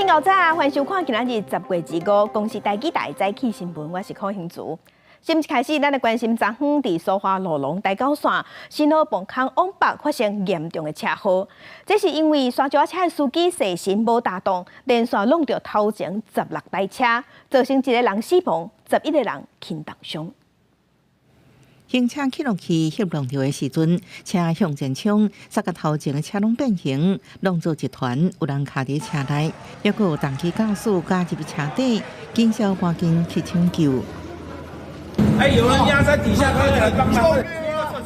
新𠢕早，歡迎收看今仔日10月25公視台語台早起新聞，我是柯興竹。新聞開始，咱來關心昨昏佇蘇花羅龍台九線新烏磅空往北發生嚴重的車禍。這是因為沙石仔車的司機細神無踏檔，連續挵著頭前16台車，造成一個人死亡，11個人輕重傷。行車記錄器翕錄著的時陣，車向前衝，煞共頭前的車攏變形，挵做一團，有人卡佇車內，猶閣有重機駕駛加入車底，緊急趕緊去搶救。哎，有人壓在底下，快點來幫忙！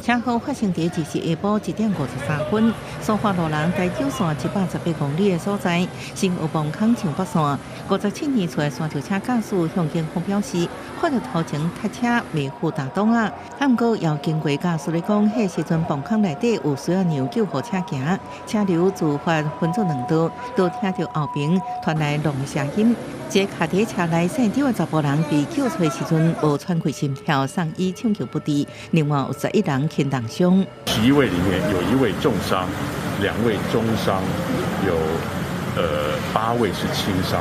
車禍發生佇二四下晡1點53分，蘇花羅龍台九線118公里的所在，新烏磅空上北線，57年歲的沙石車駕駛向警方表示，看著頭前塞車袂赴踏擋啊，毋過有經過駕駛咧講，彼時陣磅空內底有需要讓救護車行，車流自發分做兩道，都聽著後爿傳來隆的聲音。這卡佇車內現場的查埔人被救出的時陣無喘氣心跳，送醫搶救不治。另外有11人輕重傷。11位裡面有一位重傷，兩位中傷，有8位是輕傷。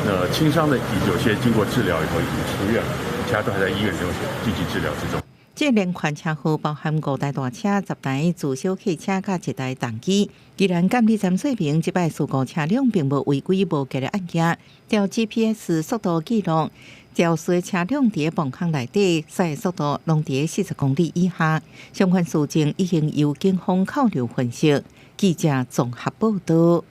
那輕傷的有些經過治療以後已經出院了，其他都還在醫院中積極治療之中。這連環車禍包含五台大車、10台自小客車佮一台重機。宜蘭監理站說明，這擺事故車輛並無違規無格的案件，調 GPS 速度記錄，肇事車輛佇磅空內底，駛速度攏佇40公里以下。相關事證已經由警方扣留分析。記者綜合報道。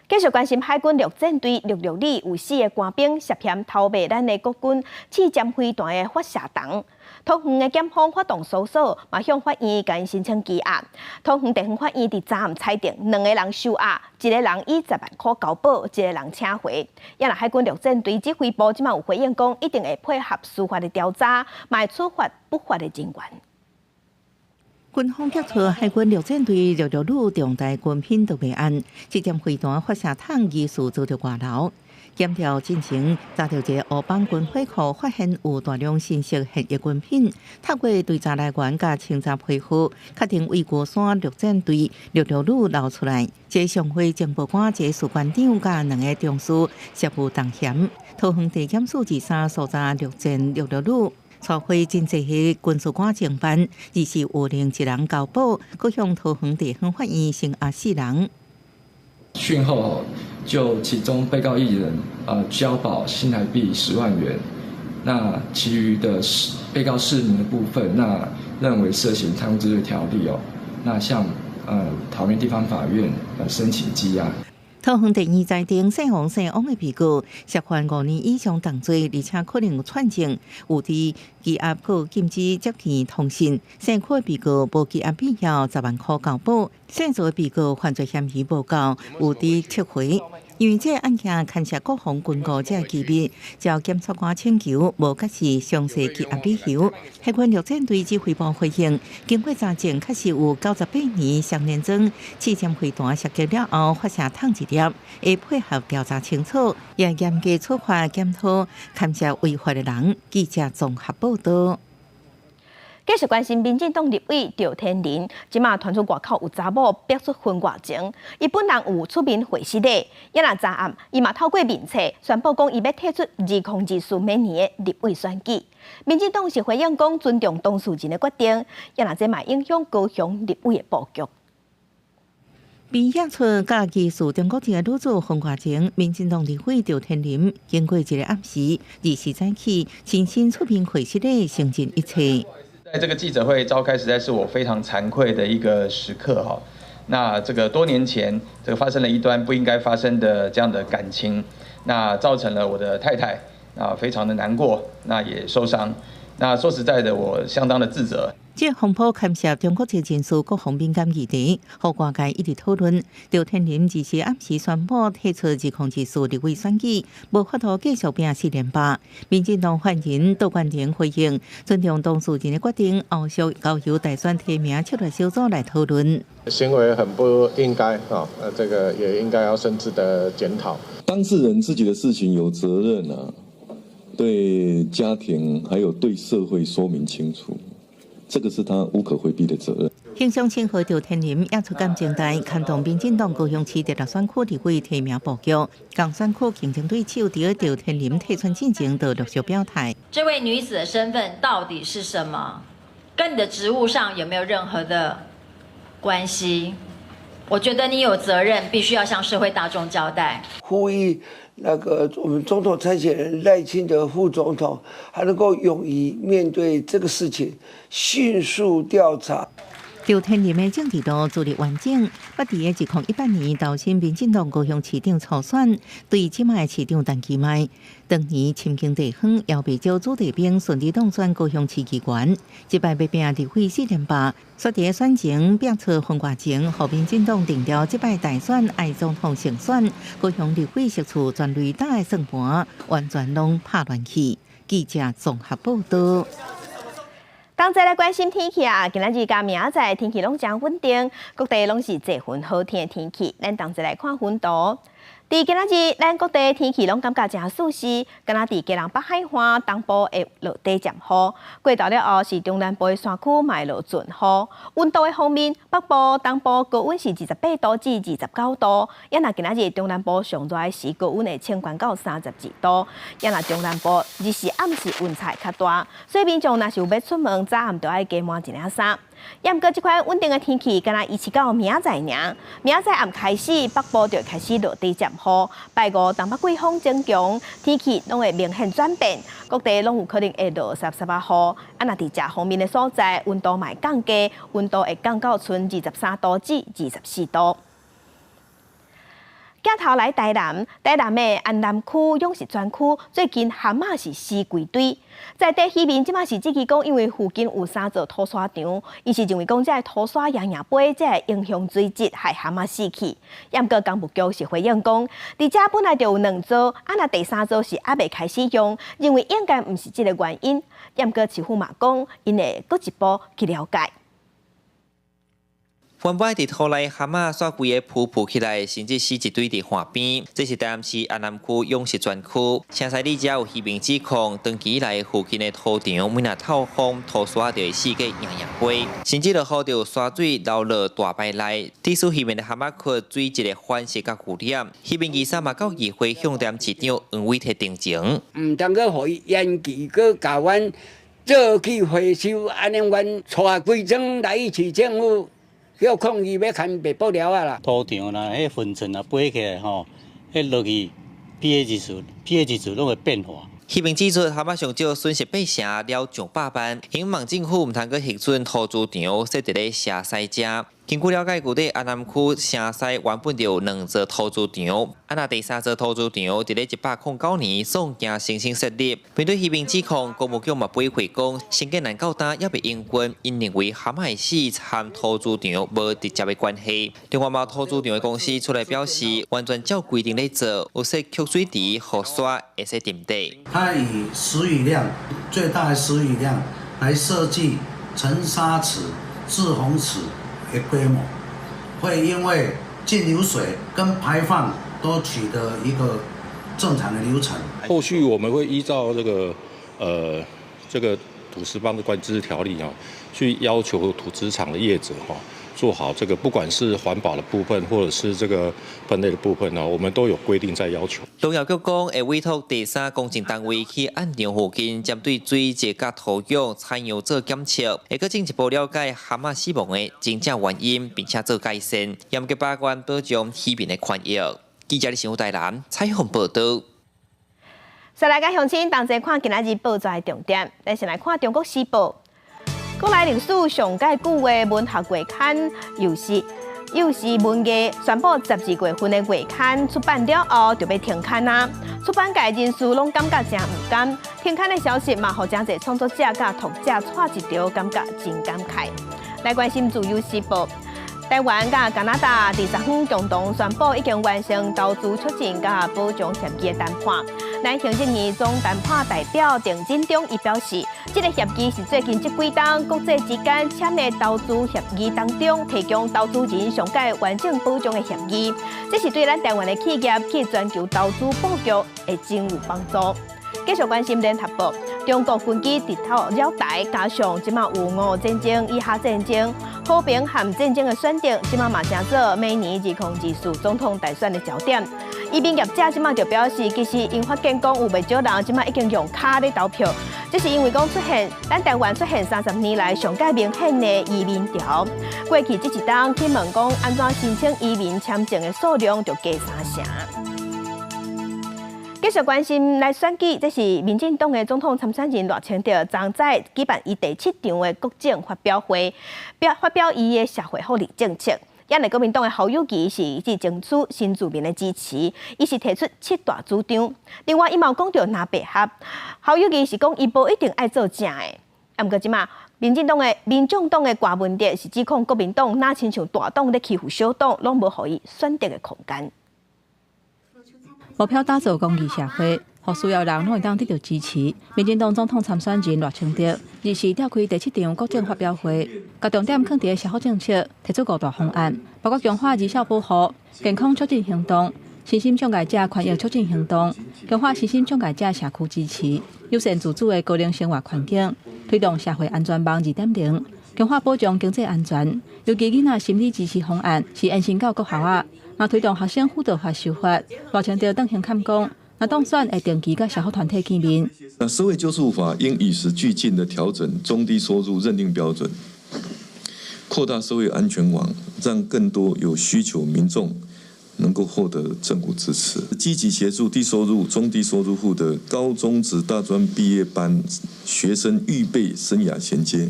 繼續關心海軍陸戰隊陸陸旅有四個官兵涉嫌偷賣咱的國軍刺針飛彈的發射筒。桃園的檢方發動搜索，嘛向法院共𪜶申請羈押。桃園地方法院佇昨暗裁定，兩個人收押，一個人以10萬箍交保，一個人請回。也若海軍陸戰隊指揮部這馬有回應講，一定會配合司法的調查，嘛會處罰不法的人員。軍方揭出海軍陸戰隊陸陸旅重大軍品盜賣案，這點飛彈發射筒疑似遭著外流。檢調進前查著一个烏邦軍火庫，發現有大量新式現役軍品。透過追查來源佮清查批號，確定為高山陸戰隊陸陸旅流出來。這上尉情報官、這士官長佮兩个中士涉有同嫌。桃園地檢署23搜查陸戰陸陸旅。帶回真濟个軍事官偵辦，二是有另一人交保，閣向桃園地方法院聲押四人。訊後就其中被告一人，交保新台幣10萬元，那其餘的被告四名的部分，那認為涉嫌貪污治罪條例哦，那向桃園地方法院申請羈押。桃園地院裁定，姓黃姓王的被告涉犯5年以上重罪，而且可能有串證，有佇羈押閣禁止接見通訊。姓柯的被告無羈押必要，十萬箍交保。姓曹的被告犯罪嫌疑無夠，有佇撤回。因為這個案件牽涉國防軍購這機密，照檢察官請求，無解釋詳細羈押理由。海軍陸戰隊指揮部回應，經過查證，確實有98年雙連裝刺針飛彈射擊了後發射筒一粒，會配合調查清楚，也嚴格處罰檢討牽涉違法的人。記者綜合報道。繼續關心民進黨立委趙天麟，這馬傳出外口有查某逼出婚外情，伊本人有出面回釋的。也若昨暗，伊嘛透過面冊宣布講，伊欲退出2024明年的立委選舉。民進黨是回應講尊重當事人的決定，也若這嘛影響高雄立委的布局。被驗出佮疑似中國籍的女子婚外情，民進黨立委趙天麟經過一个暗時，24早起親身出面回釋的承認一切。在這個記者會召開，實在是我非常慚愧的一個時刻哈。那這個多年前，這個發生了一段不應該發生的這樣的感情，那造成了我的太太啊非常的難過，那也受傷。那說實在的，我相當的自責。這風波牽涉中國籍人士國防敏感議題，予外界一直討論。趙天麟24暗時宣布退出2024立委選舉，無法度繼續拼四連霸。民進黨發言人杜冠廷回應，尊重當事人的決定，後續交由大選提名策略小組來討論。行為很不應該啊，這個也應該要深自的檢討。當事人自己的事情有責任啊，對家庭還有對社會說明清楚。這個是他無可迴避的責任。警方稱號趙天麟也出感政大，牽動民進黨高雄市第六選區立委提名布局，共選區競爭對手佇趙天麟退選進前就陸續表態。這位女子的身份到底是什麼？跟你的職務上有沒有任何的關係？我覺得你有責任，必須要向社會大眾交代。呼籲那個我們總統參選人賴清德副總統，還能夠勇於面對這個事情，迅速調查。趙天麟的政治路資歷完整，捌佇2018年投身民進黨高雄市長初選，對這擺市長陳其邁，當年深耕地方，也袂少子弟兵順利當選高雄市議員。這擺欲拼立委四連霸，煞佇選前拼出分外情，予民進黨定調這擺大選愛總統勝選，高雄立委席次全壘打的算盤，完全攏拍亂去。記者綜合報道。同齊來關心天氣啊！今仔日佮明仔載天氣攏誠穩定，各地攏是濟雲好天的天氣。咱同齊來看雲圖。佇今仔日，咱各地天氣攏感覺誠舒適，敢若佇基隆北海岸東部會落短暫雨，過晝了後是中南部的山區嘛會落陣雨。溫度的方面，北部、東部高溫是28度至29度，抑若今仔日中南部上熱的時高溫會衝懸到32度，抑若中南部日時暗時溫差較大，所以民眾若是有欲出門，早暗著愛加換一領衫。抑毋過這款穩定的天氣，敢若維持到明仔載爾。明仔載暗開始，北部就開始落短暫雨。拜五東北季風增強，天氣攏會明顯轉變，各地攏有可能會落澀澀仔雨。啊，若佇遮方面的所在，溫度嘛會降低，溫度會降到賰23度至24度。鏡頭來台南，台南的安南區養殖專區最近蛤仔是死規堆，在地漁民這馬是質疑講，因為附近有三座土沙場，𪜶是認為講這个土沙營養杯，這會影響水質，害蛤仔死去。毋過工務局是回應講，佇遮本來就有兩座，啊若第三座是猶未開始用，認為應該毋是這个原因。毋過市府嘛講，𪜶會閣一步去了解。原本佇土內蛤仔煞規个浮浮起來，甚至死一堆佇岸邊。這是台南市安南區養殖專區，城西里遮有漁民指控，長期以來附近的土場每若透風，土沙就會四界營養飛，甚至落雨就有沙水流落大排內，致使漁民的蛤仔殼水質的反蝕佮污染。漁民二三嘛到議會向台南市長黃偉提陳情，毋通閣予伊延期，閣共阮做去回收，按呢阮帶規莊來市政府。叫抗議欲牽白布條仔啦。土場啦，彼粉塵啊飛起來吼，彼落去 pH 值，pH 值攏會變化。漁民指出，蛤仔上少損失八成了上百萬，希望政府毋通閣核准土豬場設佇咧城西遮。根據了解，舊底安南區城西原本就有兩座土豬場，啊若第三座土豬場佇咧109年送件申請設立。面對漁民指控，工務局嘛回覆講，新建案到今猶未營運，𪜶認為蛤仔死和土豬場無直接的關係。另外嘛，土豬場的公司出來表示，完全照規定咧做，有設蓄水池，予沙會使沉底。它以時雨量最大的時雨量來設計沉沙池、滯洪池的規模，會因為徑流水跟排放都取得一個正常的流程。後續我們會依照這個土石方的管制條例啊，去要求土石場的業者哈，做好這個不管是環保的部分，或者是這個分類的部分呢，我們都有規定在要求。農業局講會委託第三公證單位去案場附近，針對水質佮土壤採樣做檢測，會閣進一步了解蛤仔死亡的真正原因，並且做改善，嚴格把關保障漁民的權益。記者李新台南採訪報導。再來佮鄉親同齊看今仔日報紙的重點，咱先來看《中國時報》。國內歷史上蓋久的文學月刊，又是文藝宣布12月份的月刊出版了後就欲停刊啊！出版界人士攏感覺誠毋甘，停刊的消息嘛，予誠濟創作者佮讀者掣一著，感覺真感慨。來關心《自由時報》，台灣佮加拿大佇昨昏共同宣布已經完成投資促進佮保障協議的談判。咱行政院總談判代表鄭進中伊表示，這个協議是最近這幾冬國際之間簽的投資協議當中，提供投資人上蓋完整保障的協議，這是對咱台灣的企業去全球投資布局會真有幫助。繼續關心聯合報，中國軍機直頭繞台，加上這馬有俄烏戰爭、以哈戰爭，和平和戰爭的選擇，這馬嘛成做明年2024總統大選的焦點。移民業者這馬就表示，其實𪜶發現講有袂少人這馬已經用跤咧投票，這是因為講出現咱台灣出現30年來上蓋明顯的移民潮。過去這一冬去問講按怎申請移民簽證的數量就加三成。繼續關心來選舉，這是民進黨的總統參選人賴清德，昨早舉辦伊第七場的國政發表會，發表伊的社會福利政策。也來國民黨的侯友宜是去爭取新住民的支持，伊是提出七大主張。另外，伊嘛有講著藍白合，侯友宜是講伊無一定愛做正的。啊，毋過這馬民進黨的民眾黨的柯文哲是指控國民黨若親像大黨咧欺負小黨，攏無予伊選擇的空間。目標打造公義社會，予需要人攏會當得到支持。民進黨總統參選人賴清德日時召開第七場國政發表會，共重點囥佇社福政策，提出五大方案，包括強化兒少保護、健康促進行動、身心障礙者權益促進行動、強化身心障礙者社區支持、友善自主的高齡生活環境、推動社會安全網2.0、強化保障經濟安全。尤其囡仔心理支持方案是延伸到國校仔。嘛推動學生輔導法修法，賴清德當先坎講，若當選會定期佮社福團體見面。那社會救助法應與時俱進的調整中低收入認定標準，擴大社會安全網，讓更多有需求民眾能夠獲得政府支持。積極協助低收入、中低收入戶的高中職、大專畢業班學生預備生涯銜接。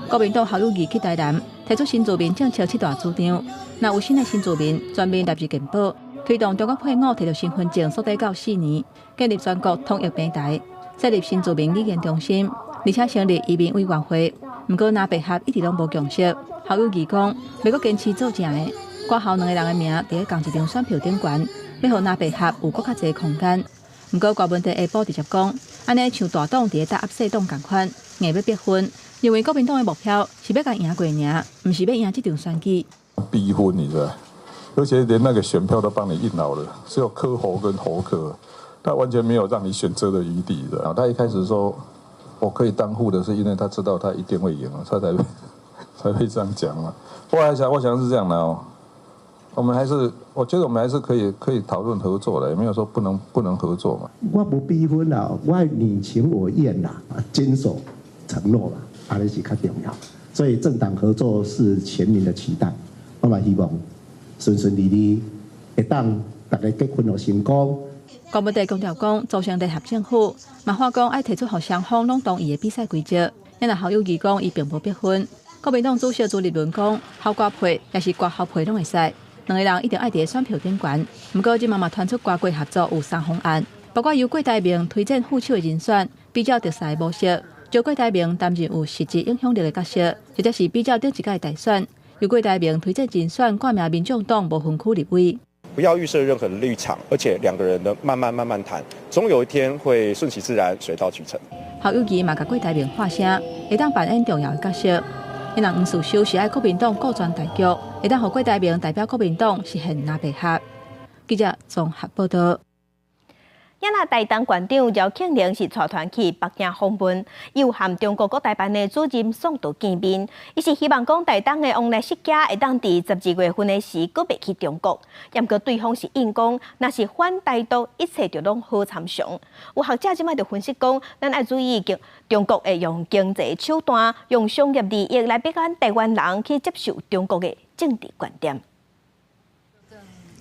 國民黨侯友宜去台南提出新住民政策七大主張，若有新的新住民全面納入健保，推動中國配偶提著身份證縮短到4年，建立全國統一平台，設立新住民語言中心，而且成立移民委員會。毋過藍白合一直攏無共識。侯友宜講，欲閣堅持做正的，郭侯兩个人的名佇咧仝一張選票頂懸，欲予藍白合有閣較濟空間。毋過柯文哲下晡直接講，按呢像大黨佇咧打壓細黨仝款，硬欲逼分。認為國民黨的目標是欲共贏過爾，毋是欲贏這場選舉。逼婚，你知道？而且連那個選票都幫你印好了，只有柯侯跟侯柯，他完全沒有讓你選擇的餘地的。他一開始說我可以當副的，是因為他知道他一定會贏，他才會這樣講嘛。後來想，我想是這樣的哦。我們還是，我覺得我們還是可以討論合作的，也沒有說不能合作嘛。我無逼婚啦，我你情我願啦，堅守承諾啦，按呢是較重要。所以政黨合作是全民的期待，我嘛希望順順利利，會當大家結婚予成功。柯文哲強調講，組成聯合政府，嘛話講愛提出予雙方攏同意的比賽規則。因若侯友宜講，伊並無逼婚。國民黨主席朱立倫講，侯郭配抑是郭侯配攏會使，兩个人一定愛佇選票頂懸。毋過這馬嘛傳出郭台合作有三方案，包括由郭台銘推薦副手的人選，比照特賽模式，將郭台銘擔任有實質影響力的角色，或者是比照頂一屆大選，由郭台銘推薦人選掛名民眾黨無分區立委。不要預設任何的立場，而且兩個人呢慢慢慢慢談，總有一天會順其自然，水到渠成。侯友宜嘛共郭台銘喊聲，會當扮演重要的角色。伊若黃世修是愛國民黨顧全大局，會當予郭台銘代表國民黨實現藍白合。記者綜合報道。也若台東縣長饒慶鈴是帶團去北京訪問，伊有和中國國台辦的主任宋濤見面，伊是希望講台東的旺來釋迦會當佇12月份的時，閣袂去中國。毋過對方是應講，若是反台獨，一切就攏好參詳。有學者這擺就分析講，咱愛注意中國會用經濟手段，用商業利益來逼咱台灣人去接受中國的政治觀點。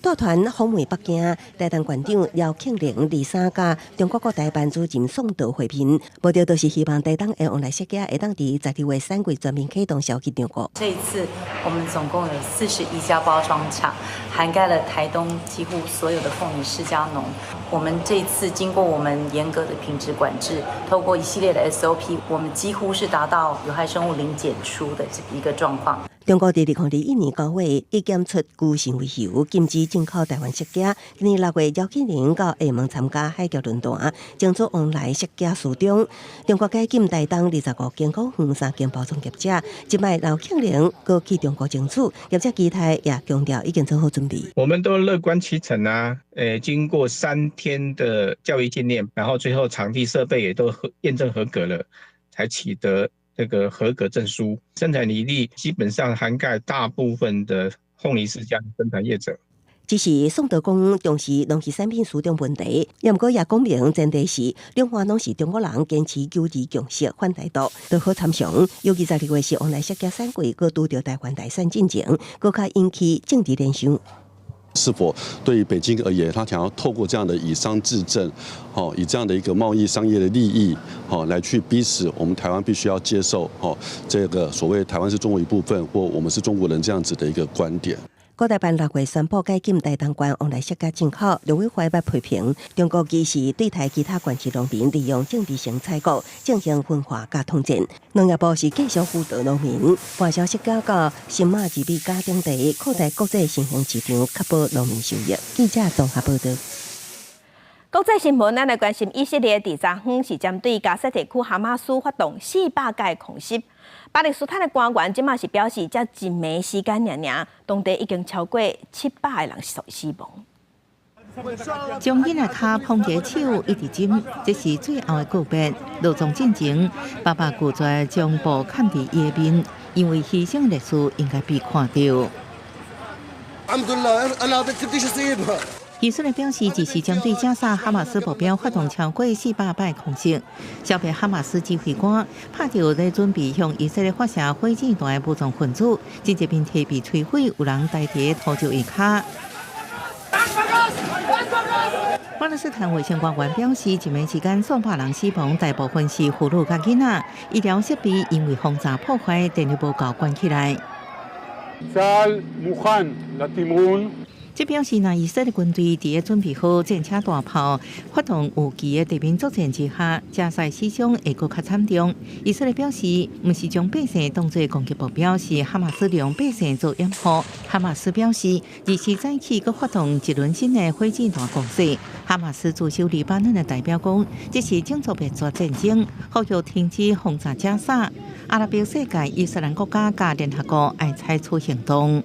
帶團訪問北京，台東縣長饒慶鈴二三佮中國國台辦主任宋濤會面，目的就是希望台東的旺來釋迦會當佇12月產季全面啟動銷去中國。這一次我們總共有41家包裝廠，涵蓋了台東幾乎所有的鳳梨釋迦農。我們這次經過我們嚴格的品質管制，透過一系列的 SOP，我們幾乎是達到有害生物零檢出的這一個狀況。中國佇2021年9月已檢出巨信微球，禁止進口台灣釋迦。今年6月，饒慶鈴到廈門參加海峽論壇，爭取旺來釋迦市場。中國解禁台東25間果園三間包裝業者，這擺饒慶鈴閣去中國爭取，業者期待也強調已經做好準備。我們都樂觀其成啊！經過3天的教育訓練，然後最後場地設備也都驗證合格了，才取得這個合格證書，生產履歷基本上涵蓋大部分的鳳梨釋迦生產業者。只是宋德講重視農畜產品輸中問題，也毋過也講明前提是兩岸攏是中國人，堅持九二共識反台獨，都好參詳。尤其12月是王來釋迦選舉，閣拄著台灣大選進前，閣較引起政治聯想。是否對於北京而言，他想要透過這樣的以商制政，哦，以這樣的一個貿易商業的利益，哦，來去逼使我們台灣必須要接受，哦，這個所謂台灣是中國一部分，或我們是中國人這樣子的一個觀點。國台辦6月宣布解禁台東縣旺來釋迦進口，陸委會捌批評中國其實對台其他縣市農民利用政治性採購進行分化佮統戰。農業部是繼續輔導農民，外銷釋迦到新馬、日美、加等地，擴大國際新興市場，確保農民收益。記者綜合報道。國際新聞，咱來關心以色列佇昨昏是針對加薩地區哈馬斯發動400架空襲。巴勒斯坦的官員這馬是表示，才一暝時間爾爾，當地已經超過700個人死亡。將囡仔跤捧佇手，一直斟，這是最後的告別。落葬進前，爸爸拒絕將布崁佇伊的面，因為犧牲歷史應該被看著。以色列表示，只是針對加薩哈馬斯目標發動超過400擺空襲，消滅哈馬斯指揮官，拍著咧準備向以色列發射火箭彈的武裝分子，這一面體被摧毀，有人待佇塗石下跤。巴勒斯坦衛生官員表示，一暝時間數百人死亡，大部分是婦女佮囡仔。醫療設備因為轟炸破壞，電力無夠關起來。這表示，若以色列軍隊佇咧準備好戰車大炮，發動有機的地面作戰之下，加薩死傷會閣較慘重。以色列表示，毋是將百姓當做攻擊目標，是哈馬斯用百姓做掩護。哈馬斯表示，24早起閣發動一輪新的火箭彈攻勢。哈馬斯駐守黎巴嫩的代表講，這是種族滅絕戰爭，呼籲停止轟炸加薩。阿拉伯世界、伊斯蘭國家佮聯合國愛採取行動。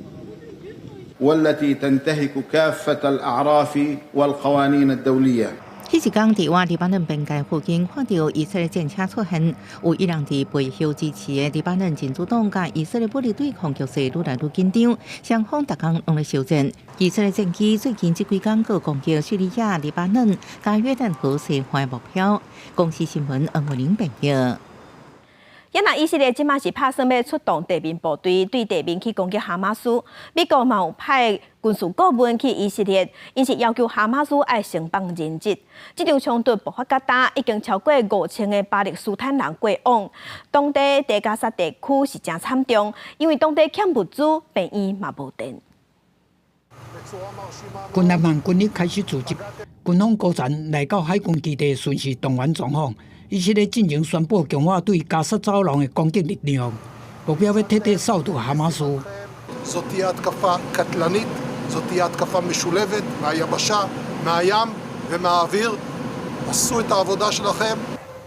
والتي تنتهك كافة الأعراف والقوانين الدولية。彼一工，佇倚黎巴嫩邊界附近看著以色列戰車出現，有伊人佇背後支持的黎巴嫩真主黨佮以色列武力對抗局勢愈來愈緊張，雙方逐工攏咧相戰。以色列戰機最近這幾工閣攻擊敘利亞、黎巴嫩、佮約旦河西岸目標。公視新聞黃慧玲編譯。也若以色列這馬是拍算欲出動地面部隊對地面去攻擊哈馬斯，美國嘛有派軍事顧問去以色列，𪜶是要求哈馬斯愛先放人質。這場衝突爆發到今，已經超過5000個巴勒斯坦人過往。當地佇加薩地區是誠慘重，因為當地欠物資，病院嘛無電。軍南韓軍力開始組織，軍方高層來到海軍基地巡視動員狀況。以色列進前宣布強化對加薩走廊的攻擊力量，目標欲徹底掃除哈馬斯。 זאת תהיה התקפה קטלנית, זאת תהיה התקפה משולבת מהיבשה, מהים ומהאוויר. עשו את העבודה שלכם.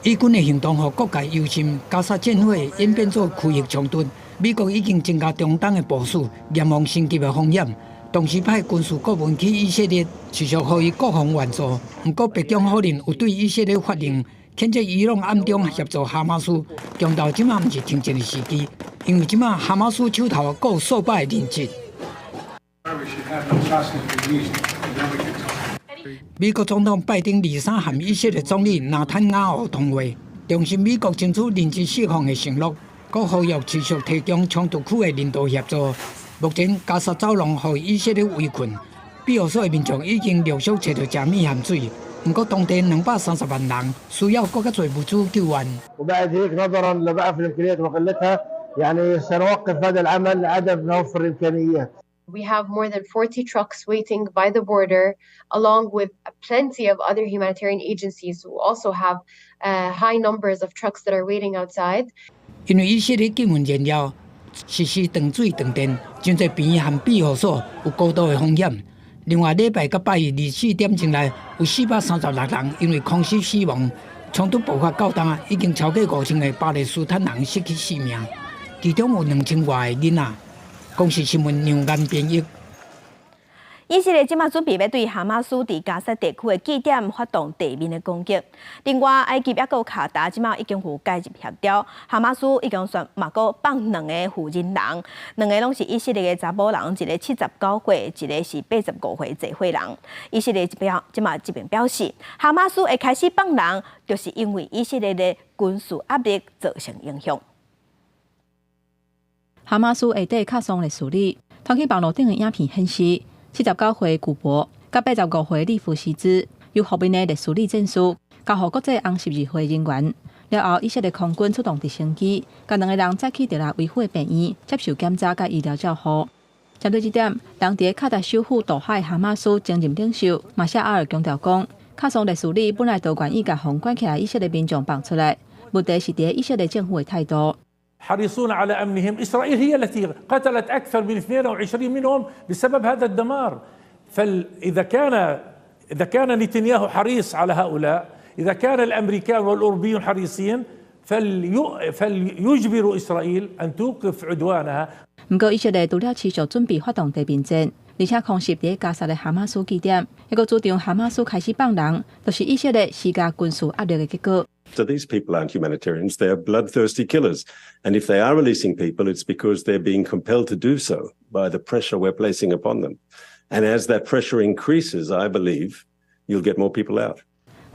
以軍的行動，予各界憂心，加薩戰火演變做區域衝突。美國已經增加中東的部署，嚴防升級的風險。同時派軍事顧問去以色列，持續予伊國防援助。毋過白宮否認有對以色列發令。譴責伊朗暗中協助哈馬斯，強調這馬毋是停戰的時機，因為這馬哈馬斯手頭閣有數百个人質。美國總統拜登23和以色列總理納坦雅胡通話，重申美國爭取人質釋放的承諾，閣呼籲持續提供衝突區的人道協助。目前加薩走廊予以色列圍困，庇護所的民眾已經陸續揣著食物和水。毋過當地230萬人需要閣較濟物資救援。 وبعد هيك نظرا لضعف الامكانيات وقلتها يعني سنوقف هذا العمل لعدم توفر الامكانيات. We have more than 40 trucks waiting by the border, along with plenty of other humanitarian agencies who also have high numbers of trucks that are waiting outside. 因為以色列禁運燃料，實施斷水斷電，真濟病院和庇護所有高度的風險。另外，禮拜佮拜二24點鐘內有436人因為空襲死亡。衝突爆發到今，已經超過5000個巴勒斯坦人失去性命，其中有2000外个囡仔。公視新聞梁岩編譯。以色列這馬準備欲對哈馬斯佇加薩地區的據點發動地面的攻擊。另外，埃及抑閣卡達這馬已經有介入協調，哈馬斯已經算嘛閣放兩个負人人，兩个攏是以色列的查某人，一个79歲，一个是85歲濟歲人。以色列這邊這馬這邊表示，哈馬斯會開始放人，就是因為以色列的軍事壓力造成影響。哈馬斯臥底卡桑烈士旅，傳去網路頂的影片顯示，79歲古博佮85歲利夫西茲由後面的烈士旅戰士交予國際紅十字會人員。了後，以色列空軍出動直升機，共兩个人載去特拉維夫的病院接受檢查佮醫療照護。針對這點，人佇卡達首府多哈的哈馬斯前任領袖馬夏阿爾強調講，卡桑烈士旅本來就願意共予關起來以色列民眾放出來，問題是佇以色列政府的態度。 حريصون على أمنهم إسرائيل هي التي قتلت أكثر من 22 منهم بسبب هذا الدمار. فإذا كان إذا كان نتنياهو حريص على هؤلاء، إذا كان الأمريكان والأوروبيون حريصين، فليجبروا إسرائيل أن توقف عدوانها. 毋過以色列除了持續準備發動地面戰，而且空襲佇加薩的哈馬斯據點，抑閣主張哈馬斯開始放人，就是以色列施加軍事壓力的結果。 So these people aren't humanitarians, they are bloodthirsty killers. And if they are releasing people, it's because they're being compelled to do so by the pressure we're placing upon them. And as that pressure increases, I believe you'll get more people out.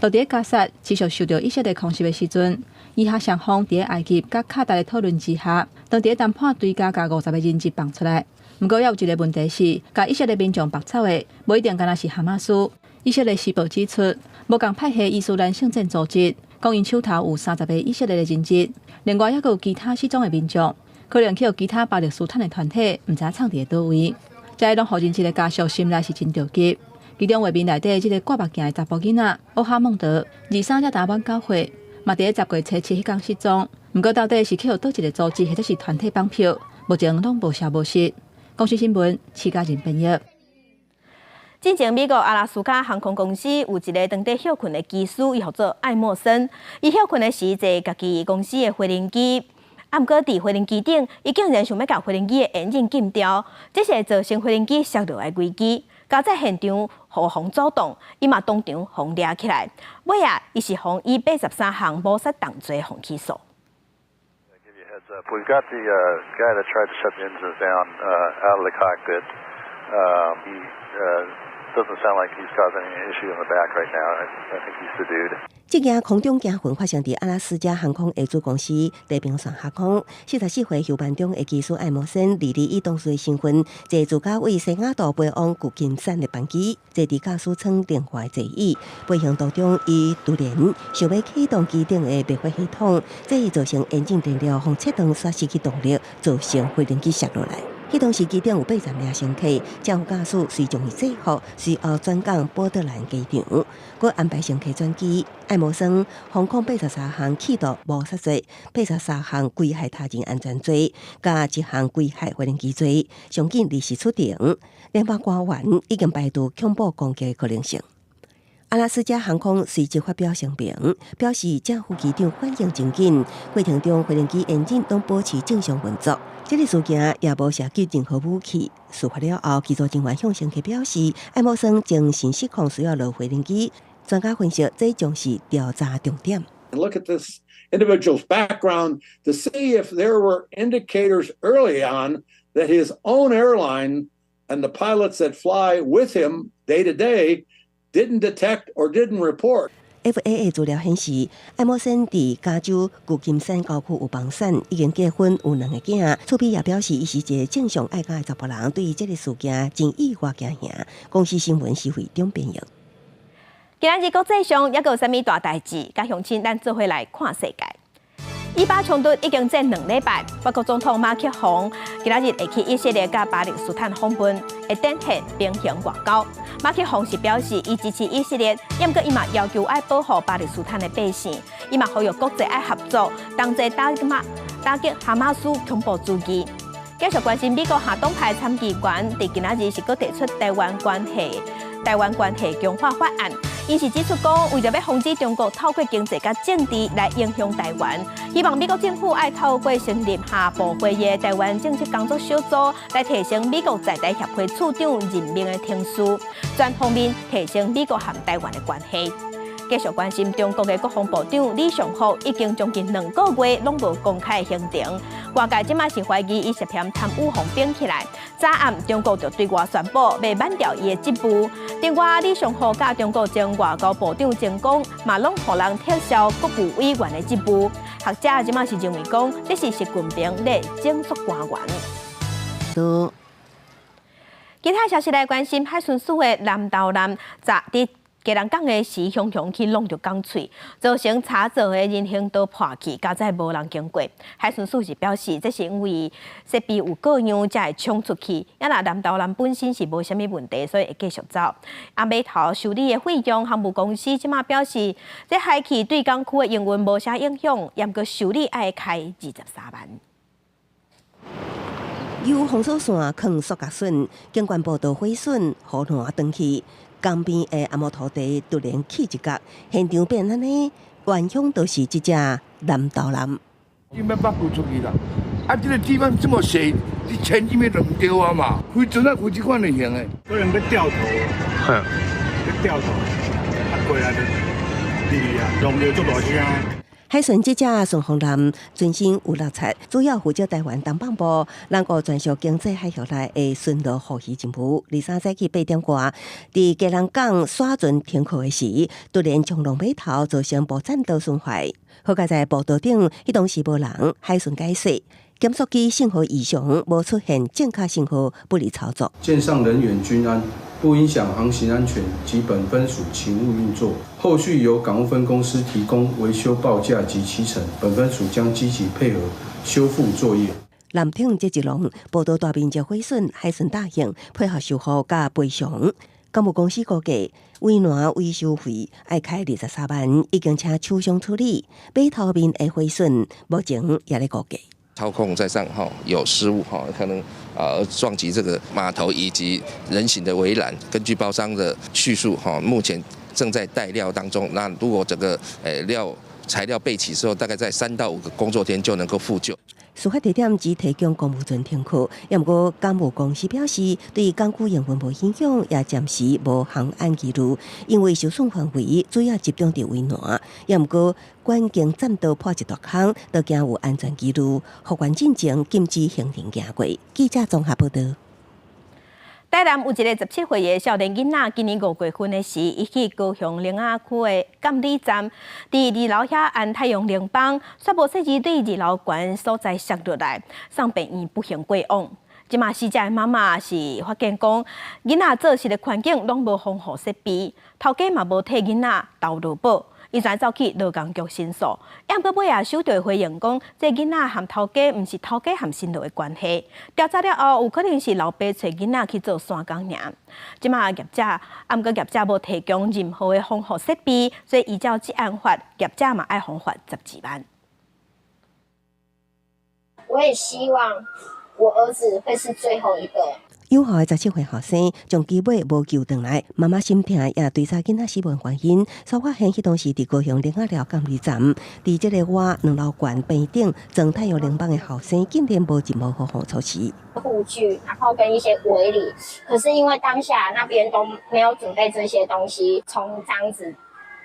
到佇加薩持續受到以色列空襲的時陣，以哈雙方佇埃及佮卡達的討論之下，當佇談判追加共50個人質放出來。毋過，猶有一个問題是，共以色列民眾縛走的，無一定干焦是哈馬斯。以色列時報指出，無仝派系伊斯蘭聖戰組織，講𪜶手頭有30個以色列的人質，另外猶閣有其他失蹤的民眾，可能去予其他巴勒斯坦的團體，毋知藏佇佗位。這攏予人質的家屬心內是真著急。其中畫面內底這个掛目鏡的查埔囡仔奧哈孟德，23才滿9歲，嘛佇10月初7彼工失蹤。毋過到底是去予佗一个組織，或者是團體綁票，目前攏無消無息。公視新聞，徐家仁編譯。進前美國阿拉斯加航空公司有一个當地歇睏的機師，伊號做艾默森。伊歇睏的時坐家己公司的飛行機，啊，毋過佇飛行機頂，伊竟然想欲共飛行機的引擎禁掉，這是會造成飛行機摔落來危機。駕駛現場予予阻擋，伊嘛當場予掠起來。尾仔，伊是予以83項謀殺重罪予起訴。 We've got the guy that tried to shut the engines down out of the cockpit. He doesn't sound like he's causing any issue in the back right now. I think he's subdued. 這件空中驚魂發生佇阿拉斯加航空的子公司地平線航空，44歲休班中的機師艾默森，二二以同事的身份坐自駕為西雅圖飛往舊金山的班機，坐佇駕駛艙電話座椅，飛行途中，伊突然想欲啟動機頂的滅火系統，這會造成引擎電料予切斷，煞失去動力，造成飛行機摔落來。彼當時機頂有80名乘客，正副駕駛隨將伊制服，隨後轉降波特蘭機場，閣安排乘客轉機。艾默森予控83項企圖謀殺罪、83項危害他人安全罪，佮1項危害飛行機罪，上緊律師出庭。聯邦官員已經排除恐怖攻擊的可能性。阿拉斯加航空隨即發表聲明，表示正副機長反應真緊，過程中飛行機引擎攏保持正常運作。這个事件也無涉及任何武器。事發了後，機組人員向乘客表示，艾默森精神失控，需要落飛行機。專家分析，這將是調查重點。 Look at this individual's background to see if there were indicators early on that his own airline and the pilots that fly with him day to day didn't detect or didn't report. FAA 資料顯示，艾默森佇加州舊金山郊區有房產，已經結婚，有兩个囝。厝邊也表示，伊是一个正常愛家的查埔人，對於這个事件真意外驚嚇。公視新聞是會長編譯。今仔日國際上猶閣有啥物大代誌？佮鄉親咱做伙來看世界。以巴衝突已經戰2禮拜，法國總統馬克宏今仔日會去以色列佮巴勒斯坦訪問，會展現平衡外交。馬克宏是表示，伊支持以色列，毋過伊嘛要求愛保護巴勒斯坦的百姓，伊嘛呼籲國際愛合作，同齊打擊哈馬斯恐怖主義。繼續關心美國下黨派參議員佇今仔日是閣提出台灣關係強化法案，伊是指出講，為著欲防止中國透過經濟佮政治來影響台灣，希望美國政府愛透過成立下部會議台灣政策工作小組，來提升美國在台協會處長任命的程序，全方面提升美國和台灣的關係。繼續關心中國的國防部長李尚福已經將近2個月攏無公開行程，外界這馬是懷疑伊涉嫌貪污予綁起來。昨暗中國就對外宣布欲免掉伊的職務。另外，李尚福佮中國前外交部長秦剛嘛攏予人撤銷國務委員的職務。學者這馬是認為講，這是習近平咧整肅官員。多。其他消息來關心，海巡署的南投艦昨佇基隆港的時，雄雄去挵著鋼喙，造成插座的人行道破去，佳哉無人經過。海巡署是表示，這是因為設備有故障才會衝出去。啊若南投艦本身是無啥物問題，所以會繼續走。啊，碼頭修理的費用，航務公司這馬表示，這海氣對港區的營運無啥影響，毋過修理愛開23萬。有封鎖線囥塑膠筍，景觀步道毀損，河岸斷去。江邊的阿摩土地突然起一角，現場變按呢，原兇就是這隻南投艦。你欲北過出去啦，啊，這个地方這麼細，你前進面就毋對啊嘛，開船啊開這款類型的，可能欲掉頭，欲掉頭，啊過來就離啊，弄著足大聲。海巡這隻順風艦船身有六尺，主要負責台灣東北部、南國專屬經濟海域內的巡邏護漁任務。23早起8點外，佇基隆港徙船停靠的時，突然衝撞碼頭，造成步棧道損壞。好佳哉步道頂，彼當時無人，海巡解釋，減速機信號異常，無出現正確信號，不利操作。艦上人員均安，不影響航行安全及本分署勤務運作。後續由港務分公司提供維修報價及期程，本分署將積極配合修復作業。艦艇這一浪，步道大面積毀損，海巡答應配合修復佮賠償。港務公司估計，圍欄維修費愛開23萬，已經請廠商處理。碼頭面的毀損，目前也咧估計。操控在上哈有失誤哈，可能啊撞擊這個碼頭以及人行的圍欄。根據包商的敘述哈，目前正在待料當中。那如果整個料材料備齊之後，大概在3到5個工作天就能夠復舊。事發地點只提供公務船停靠，也毋過港務公司表示，對港區營運無影響，也暫時無航安疑慮，因為受損範圍主要集中佇圍欄，也毋過關鍵棧道破一大空，都驚有安全疑慮，復原進前禁止行人行過。記者綜合報導。台南有一個17歲的少年囡仔，今年5月份的時，伊去高雄苓仔區的監理站，佇二樓遐按太陽能板，煞無細膩對二樓懸所在摔落來，送病院不幸過往。這馬死者的媽媽是發現講，囡仔做事的環境攏無防護設備，頭家嘛無替囡仔投勞保。伊才走去勞工局申訴，毋過尾仔收著回應講，這囡仔和頭家毋是頭家和辛勞的關係。調查了後，有可能是老爸揣囡仔去做山工爾。這馬業者，毋過業者無提供任何的防護設備，所以依照職安法，業者嘛愛予罰12萬。我也希望我兒子會是最後一個。有效的17歲後生，將機尾無救轉來，媽媽心疼，也追查囡仔死亡原因。煞發現彼當時佇高雄苓仔寮監理站，佇這个倚兩樓懸邊頂裝太陽能板的後生，竟然無任何防護措施。護具，然後跟一些圍籬，可是因為當下那邊都沒有準備這些東西，從這樣子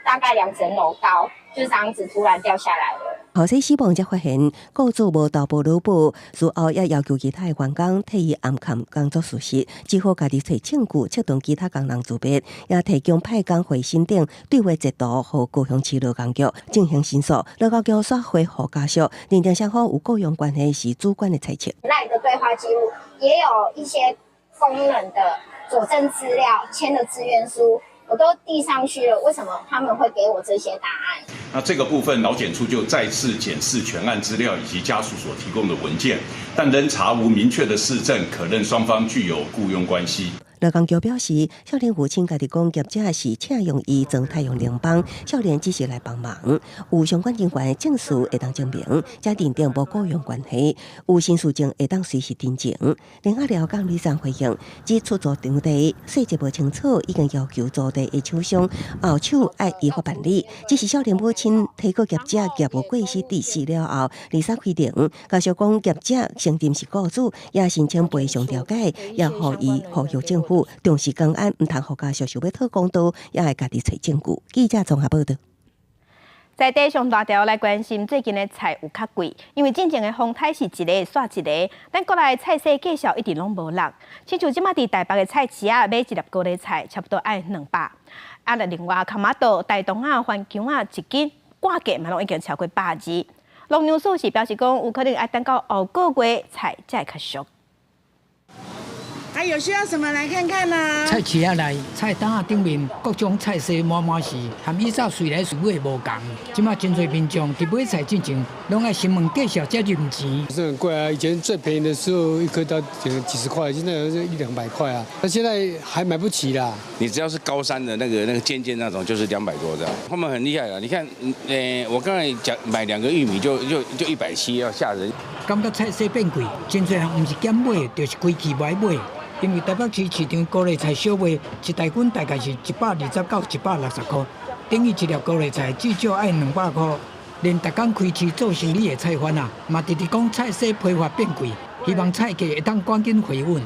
大概2層樓高，就這樣子突然掉下來了。後生死亡才發現，雇主無投保勞保，事後也要求其他的員工替伊暗崁工作事實，只好家己揣證據，策動其他工人自白，也提供派工會申請對話截圖，予高雄市勞工局進行申訴。勞工局煞回覆家屬，認定雙方有雇傭關係是主觀的猜測。 LINE 的對話記錄也有一些工人的佐證資料，簽的自願書。我都遞上去了，為什麼他們會給我這些答案？那這個部分勞檢處就再次檢視全案資料以及家屬所提供的文件，但仍查無明確的事證可認雙方具有僱傭關係。羅江橋表示，少年父親家己講業者是請用伊裝太陽能板，少年只是來幫忙。有相關人員證詞會當證明，才認定無僱傭關係。有身事證會當隨時訂證。林阿廖講李長回應，指出租場地細節無清楚，已經要求租地的廠商後手愛依法辦理。只是少年母親提告業者業務過失致死了後，二三開庭，家屬講業者承認是雇主，也申請賠償調解，也予伊呼籲政府重視工安，毋通予家屬想欲討公道，也愛家己揣證據。記者綜合報導。在地上大條來關心最近的菜有較貴，因為進前的風颱是一个煞一个，咱國內菜市價數一直攏無落。親像這馬佇台北的菜市仔買一粒高麗菜，差不多愛200。啊，另外崁仔豆、大同仔、番薑仔一斤掛價嘛攏已經超過120。農糧署是表示講，有可能愛等到後個月菜才會較俗。還有需要什麼來看看呢？菜市仔內菜擔仔頂面各種菜色滿滿是，和以早隨來隨買無仝。這馬真濟民眾佇買菜進前，攏愛先問價數才入錢。是很貴啊！以前最便宜的時候，一顆都幾十塊，現在一兩百塊啊。那現在還買不起啦。你只要是高山的那個尖尖那種，就是200多這樣。他們很厲害啊！你看，我剛才講買兩個玉米就170，要嚇人。感覺菜色變貴，真濟人毋是減買，就是規氣無愛買。因為台北市市場高麗菜小賣一大斤大概是120到160塊，等於一粒高麗菜至少愛200塊。連逐工開市做生理的菜販啊，嘛直直講菜色批發變貴，希望菜價會當趕緊回穩。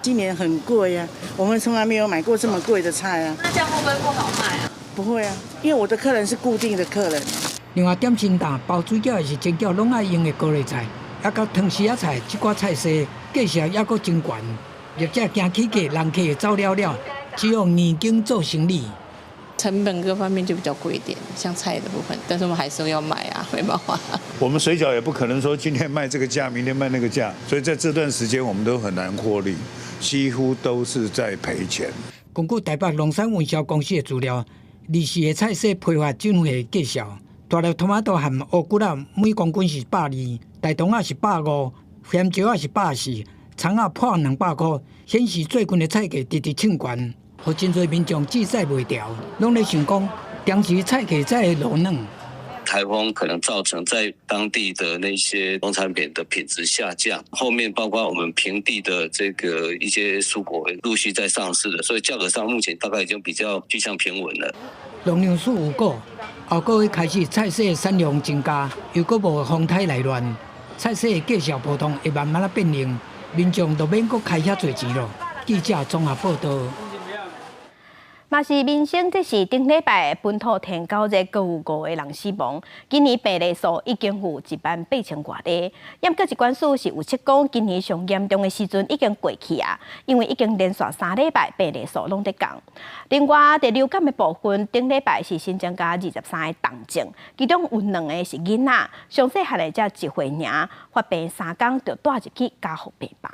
今年很貴啊，我們從來沒有買過這麼貴的菜啊。那這樣會不會不好賣啊？不會啊，因為我的客人是固定的客人。另外點心擔包水餃的是煎餃攏愛用的高麗菜，抑佮湯匙仔菜，這寡菜色價數抑閣真懸。業者驚起價，人客會走了了，只好硬頸做生意。成本各方面就比較貴一點，像菜的部分，但是我們還是要買啊，沒辦法。我們水餃也不可能說今天賣這個價，明天賣那個價，所以在這段時間我們都很難獲利，幾乎都是在賠錢。根據台北農產運銷公司的資料，二四的菜色批發進貨價數，大粒トマト和烏骨仔每公斤是120，大同仔是150，鹹椒仔是140。蔥仔破200塊，顯示最近的菜價直直衝懸，予真濟民眾志在袂牢，攏咧想講，當時菜價才會落軟。颱風可能造成在當地的那些農產品的品質下降，後面包括我們平地的這個一些蔬果陸續在上市的，所以價格上目前大概已經比較趨向平穩了。農糧署預估，後個月開始菜色產量增加，又閣無風颱來亂，菜色的價數波動會慢慢仔變硬。民眾就免閣開遐濟錢囉。記者綜合報導。嘛是民生，這是頂禮拜本土天狗熱，閣有五個人死亡。今年病例數已經有1萬8千外例。毋過疾管署是預測講，今年上嚴重的時陣已經過去啊，因為已經連續3禮拜病例數攏佇降。另外，佇流感的部分，頂禮拜是新增加23個重症，其中有兩個是囡仔，上細漢的才1歲爾，發病3工就帶入去加護病房。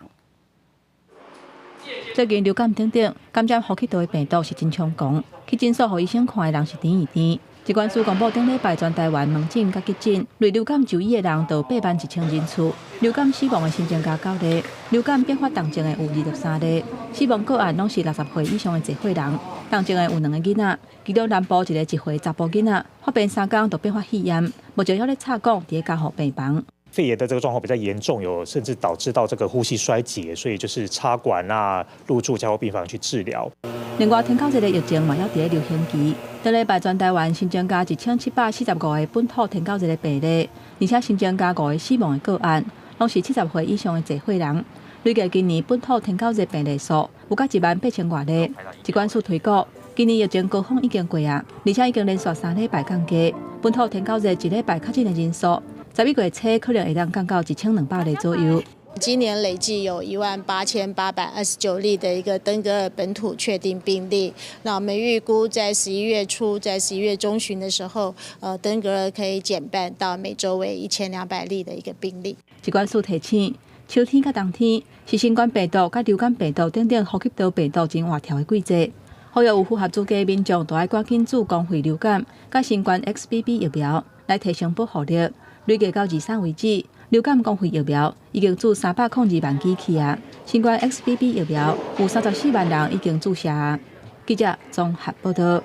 最近流感等等，感染呼吸道的病毒是真猖狂，去診所予醫生看的人是甜伊甜。疾管署公布頂禮拜全台灣門診佮急診，罹流感就醫的人就8萬1千人次，流感死亡的新增加九例，流感變發重症的有23例，死亡個案攏是60歲以上的濟歲人，重症的有兩个囡仔，其中南部一个1歲查埔囡仔發病3工就變發肺炎，目前猶咧插管佇咧加護病房。肺炎的這個狀況比較嚴重，有甚至導致到這個呼吸衰竭，所以就是插管啊，入住加護病房去治療。另外，天狗熱的疫情嘛，猶佇咧流行期。頂禮拜全台灣新增加1745個本土天狗熱的病例，而且新增加五個死亡的個案，攏是70歲以上的濟歲人。累計今年本土天狗熱病例數有到1萬8千外例。疾管署推估，今年疫情高峰已經過啊，而且已經連續3禮拜降低。本土天狗熱一禮拜確診的人數，11月初可能會當降到1200例左右。今年累計有18,829例的一個登革熱本土確定病例。那我們預估在十一月初，在11月中旬的時候，登革熱可以減半到每週為1200例的一個病例。疾管署提醒，秋天佮冬天是新冠病毒佮流感病毒等等呼吸道病毒真活跳的季節，呼籲有符合資格民眾都愛趕緊注公費流感佮新冠 XBB 疫苗來提升保護力。累計到23為止，流感公費疫苗已經注302萬劑去啊，新冠 XBB 疫苗有34萬人已經注射啊。記者綜合報道。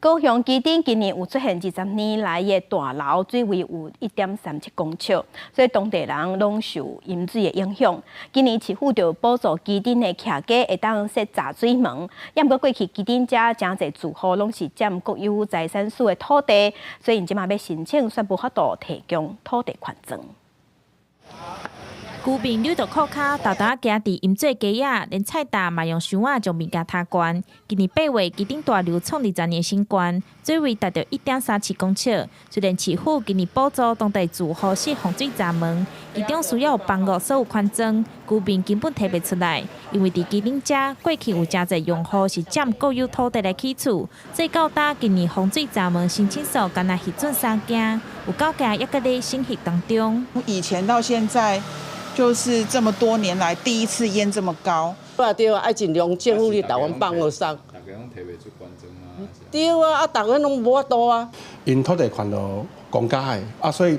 高雄旗津今年有出現20年來的大澇，水位有1.37公尺，所以當地人攏受淹水的影響。今年市府就補助旗津的徛家會當設閘水門，毋過過去旗津遮誠濟住戶攏是佔國有財產署的土地，所以𪜶這馬欲申請煞無法度提供土地權狀。居民扭著褲跤，沓沓仔行佇淹水街仔，連菜擔嘛用箱仔將物件抬懸。今年8月，旗津大流創20年新高，水位達到1.37公尺。雖然市府今年補助當地住戶設防水閘門，其中需要房屋所有權狀，居民根本提袂出來，因為佇旗津遮過去有誠濟用戶是佔國有土地來起厝，所以到今今年防水閘門申請數干焦批准三件，有九件猶閣咧審核當中。以前到現在，就是這麼多年來第一次淹這麼高。對啊對啊，愛盡量政府你台灣放予鬆。大家攏提袂出權狀啊。對啊，啊，逐家攏無法度啊。𪜶土地權都公家的，啊，所以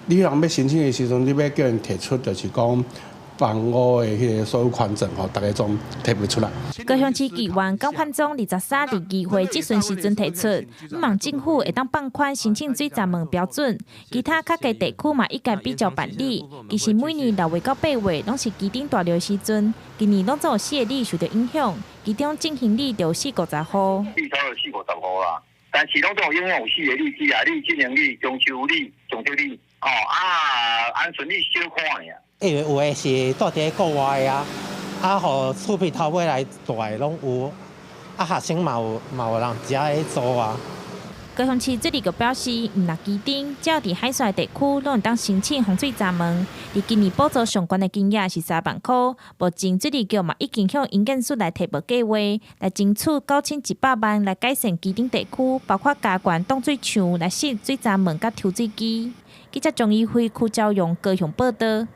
你人欲申請的時陣，你欲叫𪜶提出，就是講房屋的彼个所有權證吼，逐家總提袂出來。高雄市議員江煥忠23佇議會質詢時陣提出，向望政府會當放寬申請水閘門標準，其他較低地區嘛應該比照辦理。其實每年6月到8月攏是旗津大流時陣，今年攏總有四个里受著影響，其中正興里就有四五十戶。至少有四五十戶啦，但是攏總有影響有四个里，基啊里、正興里、中秋里、松德里，哦啊，安順里小可爾。因為有的是住佇國外啊，啊，予厝邊頭尾來住的攏有，啊，學生嘛有人遮咧租啊。高雄市水利局表示，毋但旗津，只要佇海線地區，攏會當申請防水閘門。佇今年補助上懸的金額是3萬箍，目前水利局嘛已經向營建署來提報計劃，來爭取9100萬來改善旗津地區，包括加懸擋水牆、來設水閘門佮抽水機。記者張怡輝、柯昭勇高雄報導。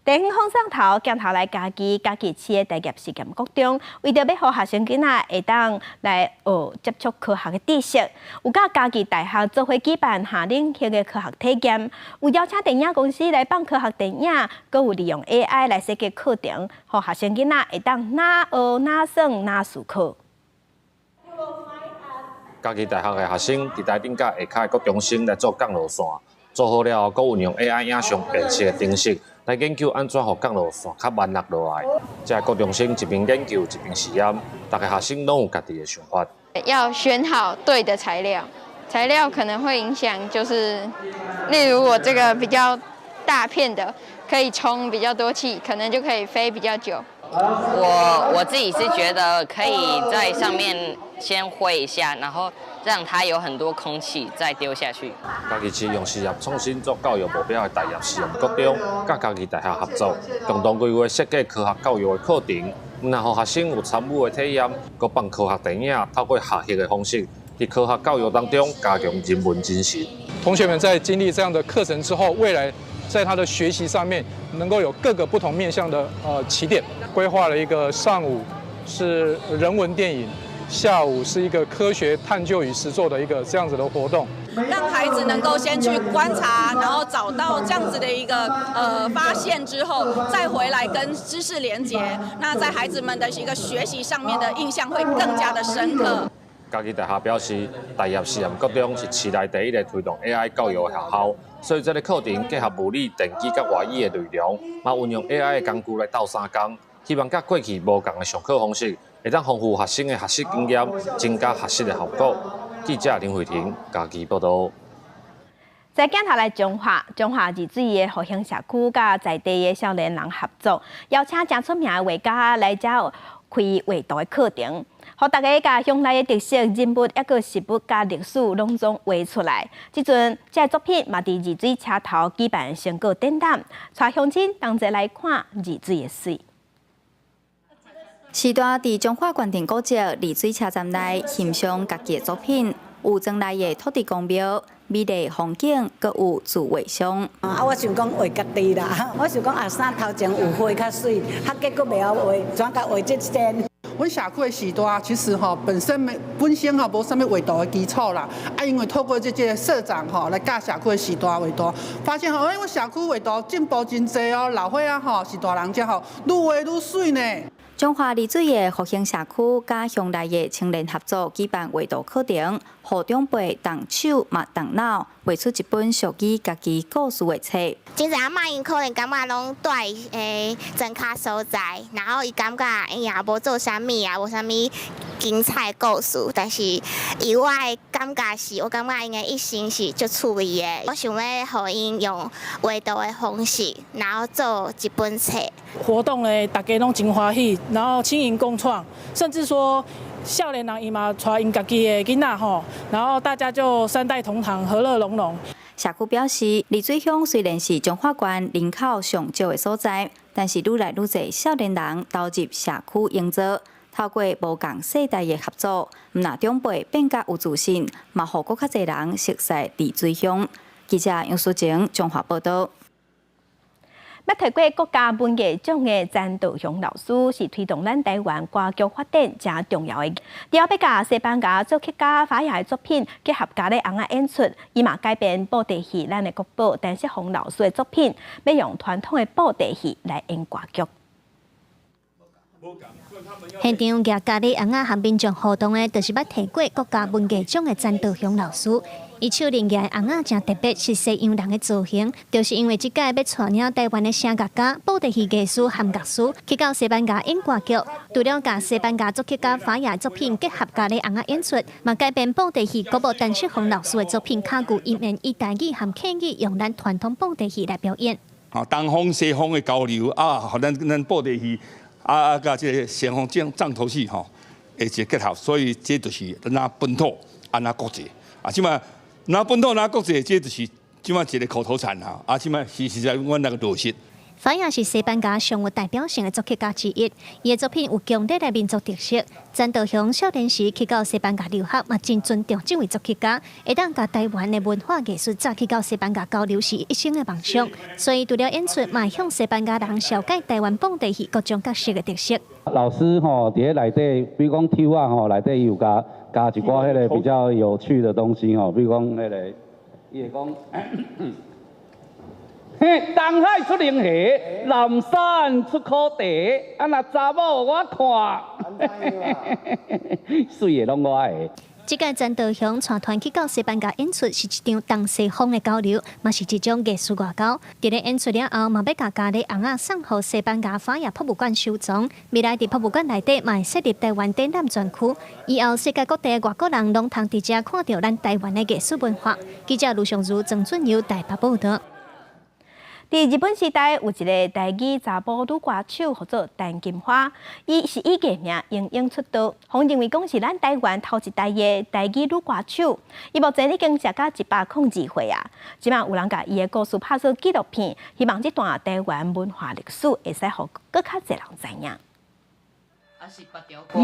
地方放送頭鏡頭來嘉義，嘉義市的大業實驗國中，為著欲予學生囡仔會當來學接觸科學的知識，有佮嘉義大學做伙舉辦夏令營的科學體驗，有邀請電影公司來放科學電影，閣有利用 AI 來設計課程，予學生囡仔會當若學若耍若思考。嘉義大學的學生佇台頂佮下跤的國中生來做降落傘，做好了後，閣運用 AI 影像辨識的程式來研究按怎予降落傘較慢落落來。這个國中生一邊研究一邊實驗，逐个學生攏有家己的想法。要選好對的材料，材料可能會影響，就是例如我這個比較大片的，可以充比較多氣，可能就可以飛比較久。我自己是覺得可以在上面先揮一下，然後讓它有很多空氣再丟下去。嘉義市用事業創新做教育目標的大業實驗國中，佮嘉義大學合作，共同規劃設計科學教育的課程，毋但予學生有參與的體驗，閣放科學電影，透過學習的方式，佇科學教育當中加強人文精神。同學們在經歷這樣的課程之後，未來在他的學習上面能夠有各個不同面向的起點，規劃了一個上午是人文電影，下午是一個科學探究與實作的一個這樣子的活動，讓孩子能夠先去觀察，然後找到這樣子的一個發現之後，再回來跟知識連結，那在孩子們的一個學習上面的印象會更加的深刻。嘉義大學表示，大業實驗國中是市內第一个推動 AI 教育的學校，所以這个課程結合物理、電機佮外語的內容，嘛運用 AI 的工具來鬥相共，希望佮過去無仝的上課方式，會當豐富學生的學習經驗，增加學習的效果。記者林慧婷嘉義報導。在鏡頭來彰化，彰化二水的復興社區佮在地的少年人合作，邀請誠出名的畫家來遮開畫圖的課程，予大家共鄉內的特色人物、抑閣食物佮歷史攏總畫出來。這陣這个作品嘛佇二水車頭舉辦成果展覽，帶鄉親同齊來看二水的媠。時代佇彰化縣定古蹟二水車站內欣賞家己的作品，有莊內的土地公廟、美麗風景，閣有自畫像。啊，我想講畫家己啦，我想講啊，衫頭前有花較媠，啊，結果袂曉畫，怎共畫這件？阮社區的序大其實吼本身沒本身吼無啥物畫圖的基礎啦，啊，因為透過這個社長吼來教社區的序大畫圖，發現吼，哎，阮社區畫圖進步真濟哦，老歲仔吼是大人遮吼愈畫愈媠呢。彰化麗水的復興社區佮鄉內的青年合作舉辦畫圖課程，予長輩動手嘛動腦，畫出一本屬於家己故事的冊。真濟阿嬤𪜶可能感覺攏蹛佇莊跤所在，然後伊感覺哎呀無做啥物啊，無啥物精彩故事，但是以我的感覺是，我感覺𪜶的一生是足趣味的。我想欲予𪜶用畫圖的方式，然後做一本冊。活動咧，大家攏真歡喜，然後青銀共創，甚至說少年人伊嘛帶𪜶家己的囡仔吼，然後大家就三代同堂，和樂融融。社區表示，麗水鄉雖然是彰化縣人口上少的所在，但是愈來愈濟少年人投入社區營造，透過無仝世代的合作，毋但長輩變較有自信，嘛予閣較濟人熟悉麗水鄉。記者楊淑晴彰化報道。捌提過國家文藝獎的詹道雄老師，是推動咱台灣歌劇發展誠重要的。除了欲共西班牙作曲家法亞的作品結合咖喱尪仔演出，伊嘛改編布袋戲咱的國寶陳世紘老師的作品，欲用傳統的布袋戲來演歌劇。現場舉咖喱尪仔和民眾互動的，就是捌提過國家文藝獎的詹道雄老師。伊手拎舉的尪仔誠特別，是西洋人的造型，就是因為這擺欲帶領台灣的聲樂家、布袋戲藝師和樂師去到西班牙演歌劇，除了共西班牙作曲家法亞作品結合咖喱尪仔演出，嘛改編布袋戲國寶陳世紘老師的作品，卡具音言以台語和客語用咱傳統布袋戲來表演。啊，東方西方的交流啊，予咱布袋戲啊，佮這個西方重重頭戲吼，會一個結合，所以這就是若本土，啊若國際啊，這擺。若本土若國際，這就是這擺一個口頭禪哈。啊，這擺是實在阮來個落實。法亞是西班牙上有代表性的作曲家之一，伊的作品有強烈的民族特色。詹道雄少年時去到西班牙留學，嘛真尊重這位作曲家，會當共台灣的文化藝術帶去到西班牙交流是一生的夢想。所以除了演出，嘛向西班牙人紹介台灣布袋戲各種角色的特色。老師吼，佇咧內底，比如講抽仔吼，內底有加加一寡彼个比較有趣的東西吼，比如講彼个，伊會講。嘿，東海出龍蝦，南山出苦茶，啊若查某我看，媠的攏我的。這擺詹道雄帶團去到西班牙演出，是一場東西方的交流，嘛是一種藝術外交。佇咧演出了後，嘛欲共咖喱尪仔送予西班牙法亞博物館收藏。未來佇博物館內底嘛會設立台灣展覽專區，以後世界各地的外國人攏通佇遮看著咱台灣的藝術文化。記者盧尚如、曾俊友台北報道。佇日本時代，有一个台語查埔女歌手，號做陳金花，伊是以藝名英英出道，予人認為講是咱台灣頭一代的台語女歌手。伊目前已經食甲102歲啊！這擺有人共伊的故事拍做紀錄片，希望這段台灣文化歷史會使予閣較濟人知影。二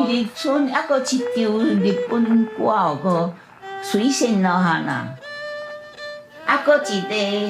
日村猶閣一張日本歌，閣水仙老漢啊，猶閣一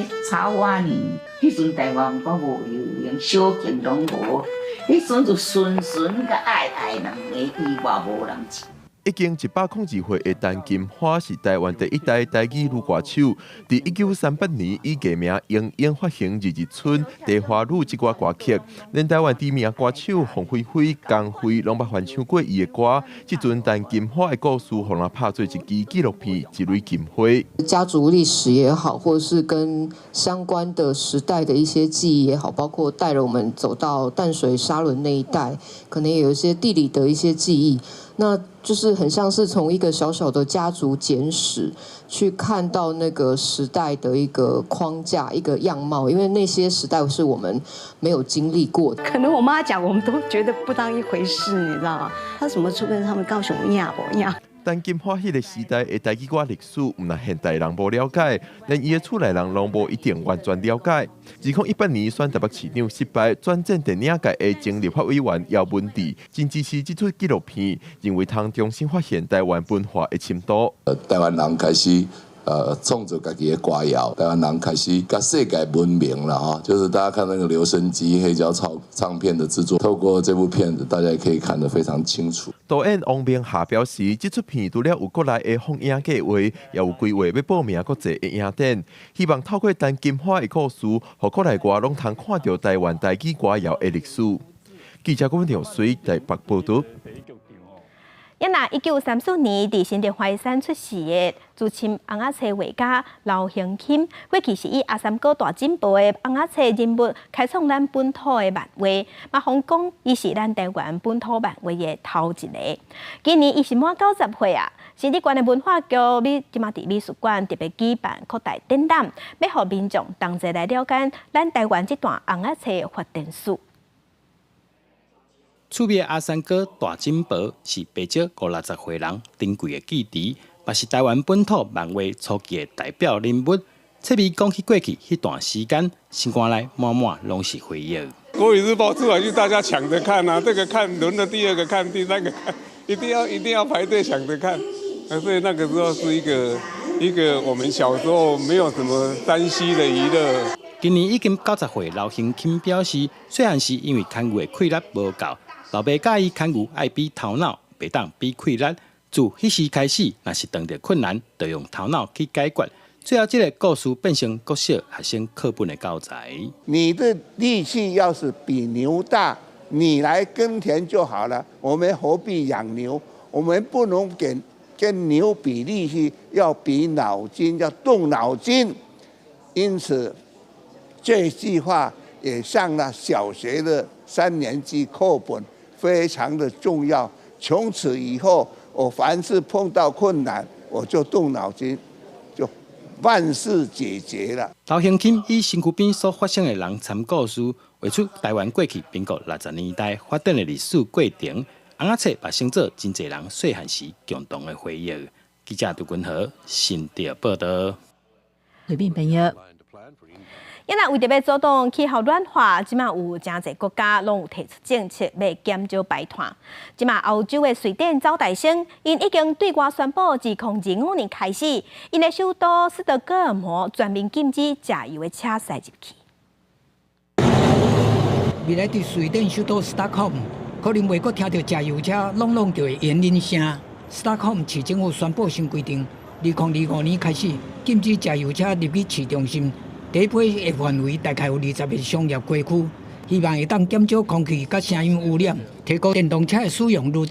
个草仔呢。彼陣台灣閣無流行，小慶攏無，彼陣就純純佮愛愛兩个以外無人唱。已經102歲的陳金花是台灣第一代台語女歌手。佇1938年以藝名英英發行《二日春》《茶花女》這寡歌曲，連台灣知名歌手鳳飛飛、江蕙攏捌翻唱過伊的歌。這陣陳金花的故事，予人拍做一支紀錄片《一蕊金花》。家族歷史也好，或是跟相關的時代的一些記憶也好，包括帶了我們走到淡水沙崙那一帶，可能有一些地理的一些記憶。那就是很像是從一個小小的家族簡史去看到那個時代的一個框架、一個樣貌，因為那些時代是我們沒有經歷過的。可能我媽講，我們都覺得不當一回事，你知道嗎？她怎麼出跟他們高雄亞不亞？陳金花彼个時代的台語歌歷史，毋但現代人無了解，連伊的厝內人攏無一定完全了解。2018年選台北市長失敗，轉戰電影界的前立法委員姚文智，真支持這齣紀錄片，認為通重新發現台灣文化的深度。台灣人開始創作家己的歌謠，台灣人開始佮世界文明啦，吼，就是大家看那個留聲機、黑膠唱唱片的製作，透過這部片子，大家也可以看得非常清楚。導演王明霞表示，這齣片除了有國內的放映計劃，也有規劃欲報名國際的影展，希望透過陳金花的故事，予國內外攏通看著台灣台語歌謠的歷史。記者郭文條水台北報導。一那1934年佇新竹淮山出世的資深尪仔冊畫家劉興欽，過去是以阿三哥大進步的尪仔冊人物，開創咱本土的漫畫，嘛予人講伊是咱台灣本土漫畫的頭一个。今年伊是滿90歲啊！新竹縣的文化局美這馬佇美術館特別舉辦擴大展覽，欲予民眾同齊來了解咱台灣這段尪仔冊發展史。趣味阿三哥大金箔是袂少五六十歲人珍貴的記憶，嘛是台灣本土漫畫初期的代表人物。冊味講起過去彼段時間，心肝內滿滿攏是回憶。國語日報出來就大家搶着看啊，這個看輪到第二個看，第三個看，一定要一定要排隊搶着看。啊，所以那個時候是一個我們小時候沒有什麼3C 的娛樂。今年已經90歲，劉興欽表示，細漢時因為牽牛的氣力無夠。老爸教伊牽牛愛比頭腦，袂當比氣力。自彼時開始，若是碰著困難，就用頭腦去解決。最後，這个故事變成國小學生課本的教材。你的力氣要是比牛大，你來耕田就好了。我們何必養牛？我們不能跟牛比力氣，要比腦筋，要動腦筋。因此，這句話也上了小學的三年級課本。非常的重要。從此以後，我凡是碰到困難，我就動腦筋，就萬事解決了。劉興欽以身軀邊所發生的人參故事，畫出台灣過去民國60年代發展的歷史過程。尪仔冊嘛成做真濟人細漢時共同的回憶。記者杜君和新竹報導。隨便朋友。因為為著欲阻擋氣候暖化，這馬有誠濟國家攏有提出政策，欲減少排碳。這馬歐洲的瑞典走大省，𪜶已經對外宣布，自2025年開始，𪜶的首都斯德哥爾摩全面禁止食油的車駛入去。未來佇瑞典首都斯德哥爾摩，可能袂閣聽著食油車攏攏著的煙鈴聲。斯德哥爾摩市政府宣布新規定，2025年開始禁止食油車入去市中心。第一批的範圍大概有20個商業街區，希望會當減少空氣佮聲音污染，提高電動車的使用率。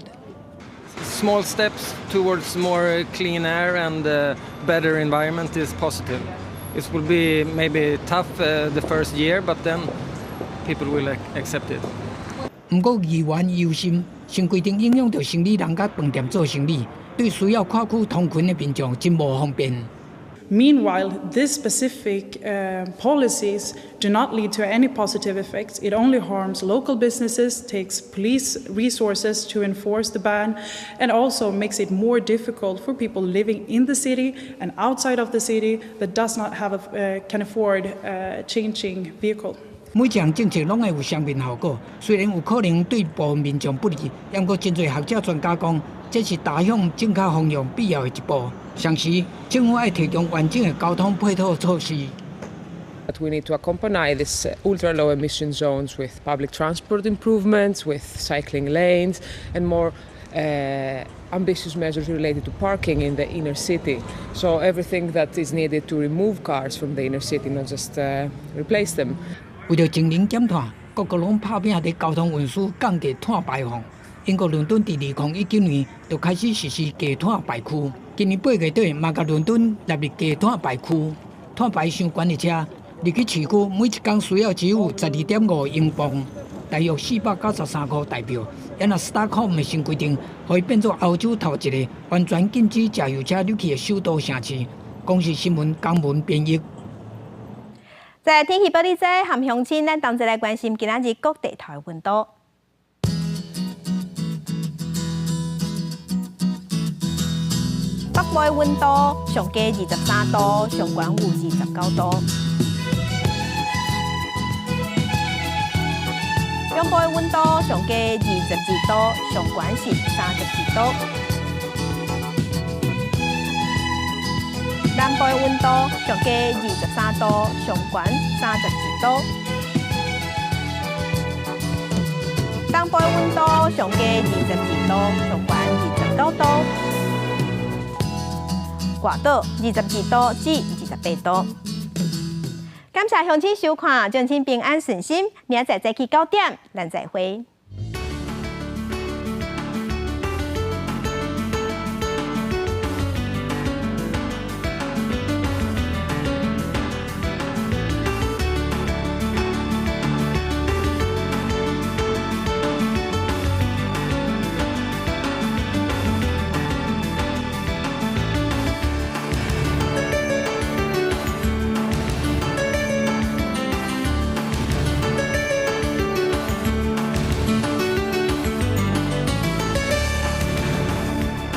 Small steps towards more clean air and better environment is positive. It will be maybe tough the first year, but then people will accept it. 毋過議員憂心，新規定影響著生理人佮飯店做生理，對需要跨區通勤的民眾真無方便。 Meanwhile, this specific policies do not lead to any positive effects. It only harms local businesses, takes police resources to enforce the ban, and also makes it more difficult for people living in the city and outside of the city that does not have a, can afford changing vehicle. 每一項政策攏會有雙面效果，雖然有可能對部分民眾不利，毋過真濟學者專家講，這是踏向正確方向必要的一步。同時，政府愛提供完整的交通配套措施。 But we need to accompany this ultra low emission zones with public transport improvements, with cycling lanes, and more ambitious measures related to parking in the inner city. So everything that is needed to remove cars from the inner city, not just replace them. 為著節能減碳，各國攏拍拚佇交通運輸降低碳排放。英國倫敦佇2019年就開始實施低碳排區，今年8月底嘛共倫敦納入低碳排區。碳排傷懸的車入去市區，每一工需要支付12.5英鎊，大約493箍台幣。啊若斯德哥爾摩的新規定，予伊變做歐洲頭一个完全禁止食油車入去的首都城市。公視新聞江文編譯。在天氣報你知，和鄉親，咱同齊來關心今仔日各地頭的溫度。北部的溫度上低23度，上懸有29度。中部的溫度上低22度，上懸是32度。南部的溫度上低23度，上懸32度。東部的溫度上低22度，上懸29度。外島22度至28度。感謝鄉親收看，祝親平安順心。明仔載早起9點，咱再會。